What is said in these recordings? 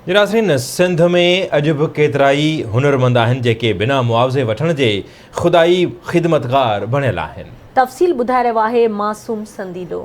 جي ناظرين سنڌ ۾ اڄ به ڪيترائي هنرمند آهن جيڪي بنا معاوضي وٺڻ جي خدائي خدمتگار بڻيل آهن. تفصيل ٻڌائي رهيو آهي معصوم سنديلو.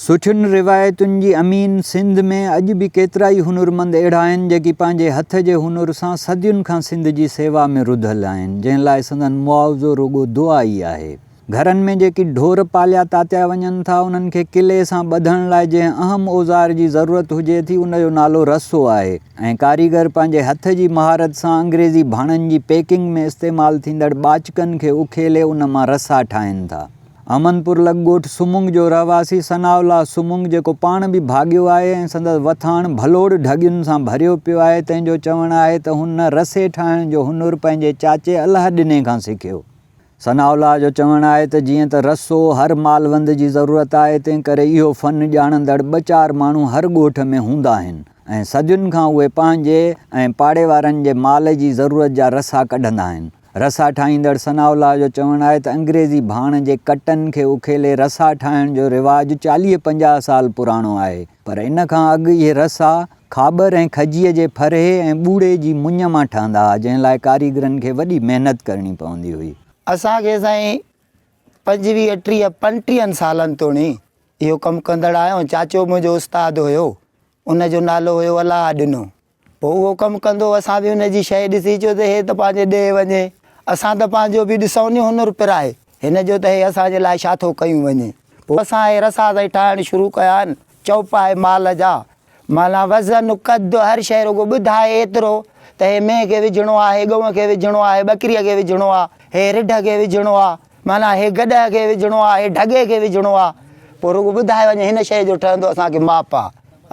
سٺين روايتن جي امين سنڌ ۾ اڄ به ڪيترائي هنرمند اهڙا آهن جيڪي پنهنجي هٿ جي هنر سان صدين کان سنڌ جي سيوا ۾ رڌل آهن جنهن لاء سندن معاوضو رڳو دعا ئي آهي. گهرن ۾ جيڪي ڍور پاليا تاتيا وڃن ٿا، انهن کي قلعي سان ٻڌڻ لاء جنهن اهم اوزار جي ضرورت هجي ٿي، ان جو نالو رسو آهي ۽ ڪاريگر پنهنجي هٿ جي مهارت سان انگريزي ڀاڻن جي پيڪنگ ۾ استعمال ٿيندڙ ٻاچڪن کي اکيلي ان مان رسا ٺاهين ٿا. احمدپور لڳ ڳوٺ سمنگ جو رهواسي ثناء الله سمنگ جيڪو پاڻ به ڀاڳيو آهي ۽ سندس وٿاڻ ڀلوڙ ڍڳين سان ڀريو پيو آهي، تنهن جو چوڻ آهي ته هن رسي ٺاهڻ جو هنر پنهنجي چاچي الهه ڏني کان سکيو. ثناء الله جو چوڻ آهي ته جيئن ته رسو هر مالوند جي ضرورت آهي تنهن ڪري اهو فن ڄاڻندڙ ٻه چار ماڻهو هر ڳوٺ ۾ هوندا آهن ۽ صدين کان اهي پنهنجي ۽ پاڙي وارن جي مال جي ضرورت جا رسا ڪڍندا آهن. رسا ٺاهيندڙ ثناء الله جو چوڻ آهي ته انگريزي ڀاڻ جي ڪٽن کي اکيلي رسا ٺاهڻ جو رواج 40 50 سال پراڻو آهي پر ان کان اڳ اهي رسا کاٻر ۽ کجيء جي ڦرهي ۽ ٻوڙي جي مڃ مان ٺهندا ها، جنهن لاء ڪاريگرن کي وڏي محنت ڪرڻي پوندي هئي. اسان کي سائين پنجويهه ٽيهه پنٽيهن سالن توڻي اهو ڪم ڪندڙ آهيان. چاچو منهنجو استاد هيو، ان جو نالو هيو الله ڏنو. پوء اهو ڪم ڪندو هو، اسان به ان جي شيء ڏسي چيو ته هي ته پنهنجي ڏيهه وڃي، اسان ته پنهنجو به ڏسون ني هنر پرائي، هن جو ته هي اسان جي لاء ڇا ٿو ڪيون وڃي. پوء اسان اهي رسا سائين ٺاهڻ شروع ڪيا آهن، چوپائي مال جا، معنيٰ وزن، قد، هر شيء رڳو ٻڌائي ايترو ته هي مينهن کي وجهڻو آ، هي ڳئون کي وجهڻو آ، هي ٻڪريء کي وجهڻو آ، هي رڍ کي وجهڻو آ، معنيٰ هي گڏهه کي وجهڻو آ، هي ڍڳي کي وجهڻو آ. پوء رڳو ٻڌائي وڃي هن شيء جو ٺهندو اسان کي ماپ آ،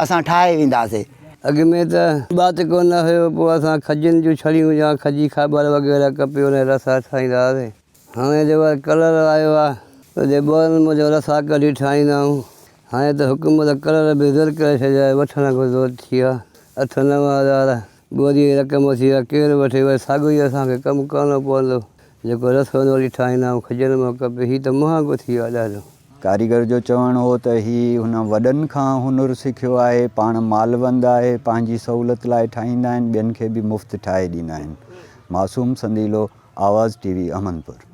اسان ٺاهي وينداسي. اڳ ۾ ته ٻات ڪونه هيو، پوء اسان کجين جون ڇڙيون يا کجي کاٻر وغيره ڪپي ان جا رسا ٺاهيندا هئاسين. هاڻي جو وري ڪلر آيو آ ته جي ٻورن منجهان رسا ڪڍي ٺاهيندا آهيون. هاڻي ته حڪومت ڪلر به زر ڪري ڇڏيا آهي وٺڻ کان زور ٿي ويو آ. اٺ 9000 ٻوري جي رقم ٿي وئي آ ڪير وٺي وري ساڳيو ئي اسان کي ڪم ڪرڻو پوندو جيڪو رسو نوڙي ٺاهيندا آهيون کجين مان ڪپي هي ته مهانگو ٿي ويو آ ڏاڍو. ڪاريگر جو چوڻ هو ته هي هن وڏن کان هنر سکيو آهي، پاڻ مالوند آهي، پنهنجي سهولت لاء ٺاهيندا آهن، ٻين کي به مفت ٺاهي ڏيندا آهن. معصوم سنديلو، آواز ٽي وي احمدپور.